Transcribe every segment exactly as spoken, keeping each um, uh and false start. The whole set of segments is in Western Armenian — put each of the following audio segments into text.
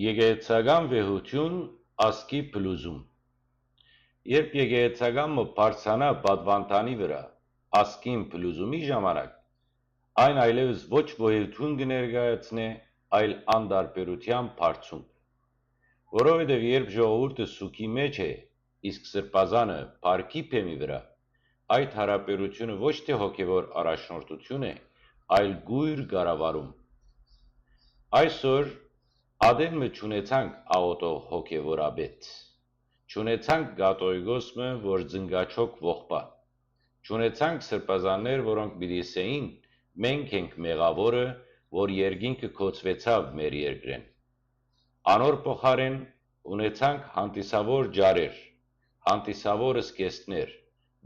Եկեղեցական վեհութիւն, ազգի փլուզում։ Երբ եկեղեցական մը բարձրանայ պատուանդանի վրայ, ազգին փլուզումի ժամանակ, այն այլեւս ոչ վեհութիւն կը ներկայացնէ, այլ անտարբերութեան բարձունք։ Որովհետեւ երբ ժողովուրդը սուգի մէջ է, իսկ սրբազանը փառքի բեմի վրայ, այդ յարաբերութիւնը ոչ թէ հոգեւոր առաջնորդութիւն է, այլ կոյր կառավարում։ Այսօր ատեն մը չունեցանք աղօտող հոգեւորապետ։ Չունեցանք կաթողիկոս մը, որ զնգաչոք ողբայ։ Չունեցանք սրբազաններ, որոնք պիտի ըսէին. «Մենք ենք մեղաւորը, որ երկինքը կոչուեցաւ մեր երկրէն»։ Անոր փոխարէն ունեցանք հանդիսաւոր ճառեր, հանդիսաւոր զգեստներ,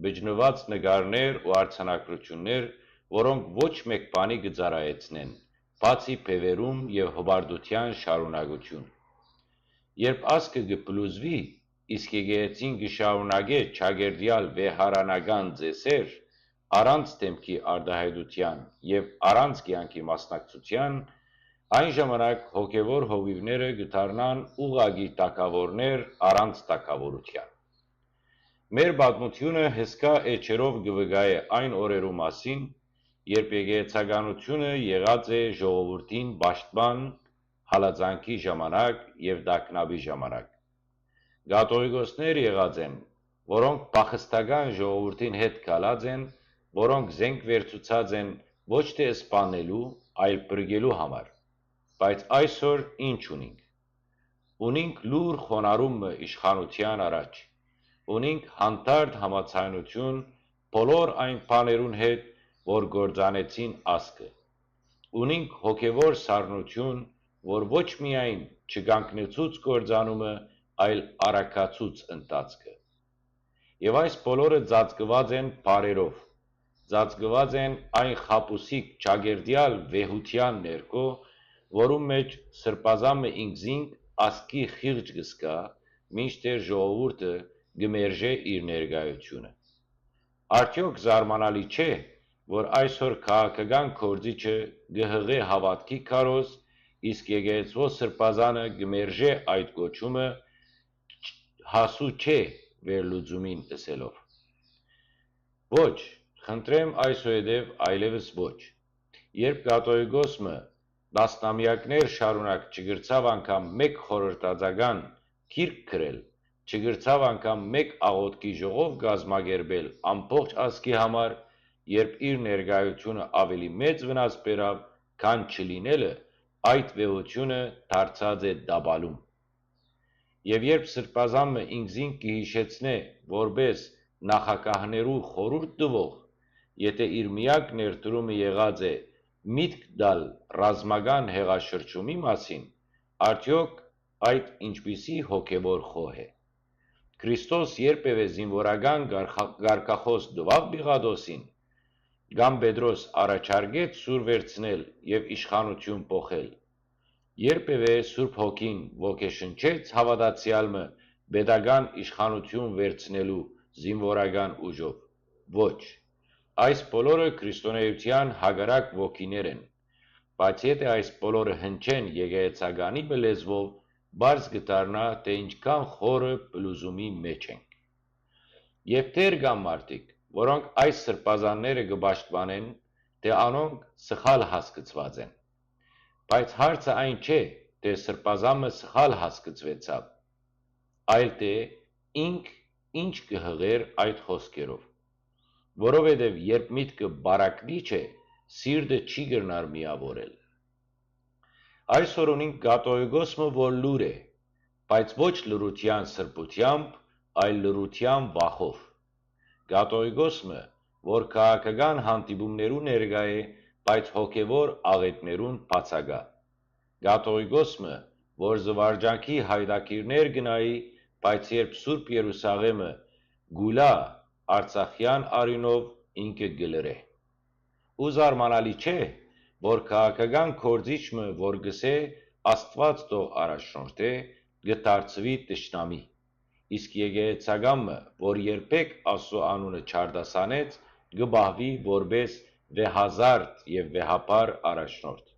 բջնուած նկարներ ու արձանագրութիւններ, որոնք ոչ մէկ բանի կը ծառայեցնեն, բացի բեւեռում եւ հպարտութեան շարունակութիւն։ Երբ ազգը կը փլուզուի, իսկ եկեղեցին կը շարունակէ չակերտեալ վեհարանական ծեսեր, առանց դէմքի արտայայտութեան եւ առանց կեանքի մասնակցութեան, այն ժամանակ հոգեւոր հովիւները կը դառնան ուղղակի թագաւորներ առանց թագաւորութեան։ Մեր պատմութիւնը հսկայ էջերով կը վկայէ այն օրերու մասին, երբ եկեղեցականութիւնը եղած է ժողովուրդին պաշտպան հալածանքի ժամանակ եւ տագնապի ժամանակ։ Կաթողիկոսներ եղած են, որոնք փախստական ժողովուրդին հետ գալած են, որոնք զենք վերցուցած են ոչ թէ սպանելու, այլ փրկելու համար։ Բայց այսօր ի՞նչ ունինք։ Ունինք լուռ խոնարհում մը իշխանութեան առաջ։ Ունինք հանդարտ համաձայնութիւն բոլոր այն բաներուն հետ, որ կործանեցին ազգը։ Ունինք հոգեւոր սառնութիւն, որ ոչ միայն չկանգնեցուց կործանումը, այլ արագացուց ընթացքը։ Եւ այս բոլորը ծածկուած են բառերով, ծածկուած են այն խաբուսիկ չակերտեալ վեհութեան ներքո, որուն մէջ սրբազան մը ինքզինք ազգի խիղճ կը զգայ, մինչդեռ ժողովուրդը կը մերժէ իր ներկայութիւնը։ Արդեօք զարմանալի չէ, որ այսօր քաղաքական գործիչը կը յղէ հաւատքի քարոզ, իսկ եկեղեցւոյ սրբազանը կը մերժէ այդ կոչումը, ահսու չէ վերլուծումին ըսելով։ Ոչ, խնդրեմ, այսուհետեւ այլեւս ոչ։ Երբ կաթողիկոս մը տասնամեակներ շարունակ չկրցաւ անգամ մէկ խորհրդածական գիրք գրել, չկրցաւ անգամ մէկ աղօթքի ժողով կազմակերպել ամբողջ ազգի համար, երբ իր ներկայութիւնը աւելի մեծ վնաս բերաւ, քան չլինելը, այդ վեհութիւնը դարձած է տապալում։ Եւ երբ սրբազան մը ինքզինք կը յիշեցնէ որպէս նախագահներու խորհուրդ տուող, եթէ իր միակ ներդրումը եղած է միտք տալ ռազմական հեղաշրջումի մասին, արդեօք այդ ինչպիսի հոգեւոր խոհ է։ Քրիստոս երբեւէ զինուորական կարգախ-, կարգախոս տուա՞վ Պիղատոսին, կամ Պետրոս առաջարկեց սուր վերցնել եւ իշխանութիւն փոխել։ Երբեւէ Սուրբ Հոգին ոգեշնչեց հաւատացեալ մը պետական իշխանութիւն վերցնելու զինուորական ուժով։ Ոչ։ Այս բոլորը քրիստոնէութեան հակառակ ոգիներ են, բայց եթէ այս բոլորը հնչեն եկեղեցականի մը լեզուով, պարզ կը դառնայ, թէ ինչքան խորը փլուզումի մէջ ենք։ Եւ դեռ կան մարդիկ, որոնք այս սրբազանները կը պաշտպանեն, թէ անոնք սխալ հասկցուած են։ Բայց հարցը այն չէ, թէ սրբազան մը սխալ հասկցուեցաւ, այլ թէ ինք ինչ կը յղէր այդ խօսքերով։ Որովհետեւ երբ միտքը պառակտիչ է, սիրտը չի կրնար միաւորել։ Այսօր ունինք կաթողիկոս մը, որ լուռ է, բայց ոչ լռութեան սրբութեամբ, այլ լռութեան վախով։ Կաթողիկոս մը, որ քաղաքական հանդիպումներու ներկայ է, բայց հոգեւոր աղէտներուն բացակայ։ Կաթողիկոս մը, որ զուարճանքի յայտագիրներ կը նայի, բայց երբ Սուրբ Երուսաղէմը կ'ուլայ արցախեան արիւնով, ինքը կը լռէ։ Ու զարմանալի չէ, որ քաղաքական գործիչ մը, որ կ'ըսէ «Աստուած թող առաջնորդէ», կը դարձուի թշնամի, իսկ եկեղեցական մը, որ երբեք Աստուծոյ անունը չարտասանեց, կը պահուի որպէս վեհազարդ եւ վեհափառ առաջնորդ։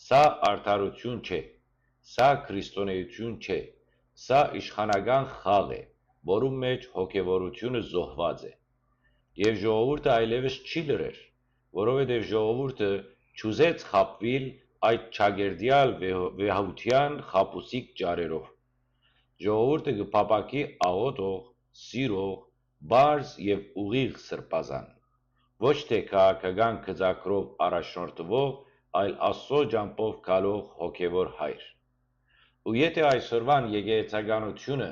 Սա արդարութիւն չէ։ Սա քրիստոնէութիւն չէ, սա իշխանական խաղ է, որուն մէջ հոգեվորութիւնը զոհուած է։ Եւ ժողովուրդը այլեւս չի լռեր, որովհետեւ ժողովուրդը չուզեց խաբուիլ այդ չակերտեալ վեհ-, վեհաւութեան խաբուսիկ ճառերով։ Ժողովուրդը կը փափաքի աղօթող, սիրող, պարզ եւ ուղիղ սրբազան, ոչ թէ քաղաքական գծագրով առաջնորդուող, այլ Աստծո ճամբով գալող հոգեվոր հայր։ Ու եթէ այսօրուան եկեղեցականութիւնը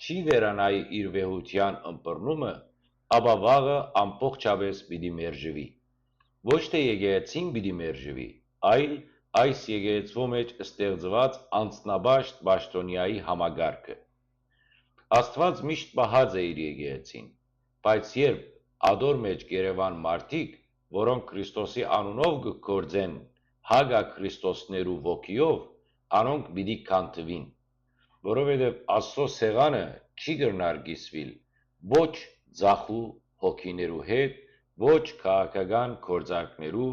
չի վերանայի իր վեհութեան ըմբռնումը, ապա վաղը ամբողջապէս պիտի մերժուի։ Ոչ թէ եկեղեցին պիտի մերժուի, այլ այս եկեղեցւոյ մէջ ստեղծուած անձնապաշտ պաշտօնեայի համակարգը։ Աստուած միշտ պահած է իր եկեղեցին, բայց երբ ատոր մէջ կ'երեւան մարդիկ, որոնք Քրիստոսի անունով կը գործեն հակա քրիստոսներու ոգիով, անոնք պիտի քանդուին, որովհետեւ Աստծո սեղանը չի կրնար կիսուիլ ոչ ձախու հոգիներու հետ, ոչ քաղաքական գործարքներու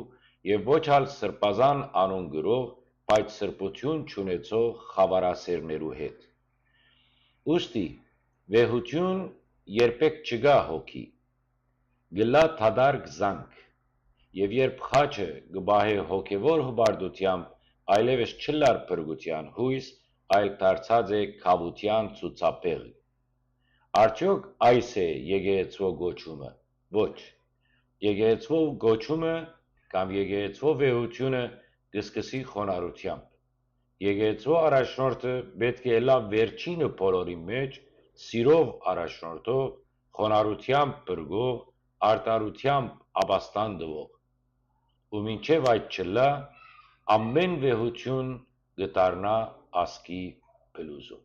եւ ոչ ալ սրբազան անուն կրող, բայց սրբութիւն չունեցող խաւարասէրներու հետ։ Ուստի վեհութիւն երբեք չկայ հոգի, կ'ըլլայ դատարկ զանգ, եւ երբ խաչը կը պահէ հոգեվոր հպարտութեամբ, այլեւս չ'ըլլար փրկութեան յոյս, այլ դարձած է գաւութեան ցուցաբեղ։ Արդեօք այս է եկեղեցւոյ կոչումը։ Ոչ։ Եկեղեցւոյ կոչումը կամ եկեղեցւոյ վեհութիւնը կը սկսի խոնարհութեամբ։ Եկեղեցւոյ առաջնորդը պէտք է ըլլայ վերջինը բոլորին մէջ, սիրով առաջնորդող, խոնարհութեամբ փրկող, արդարութեամբ ապաստան տուող։ Ու մինչեւ այդ չ'ըլլայ, ամէն վեհութիւն կը դառնայ ազգի փլուզում։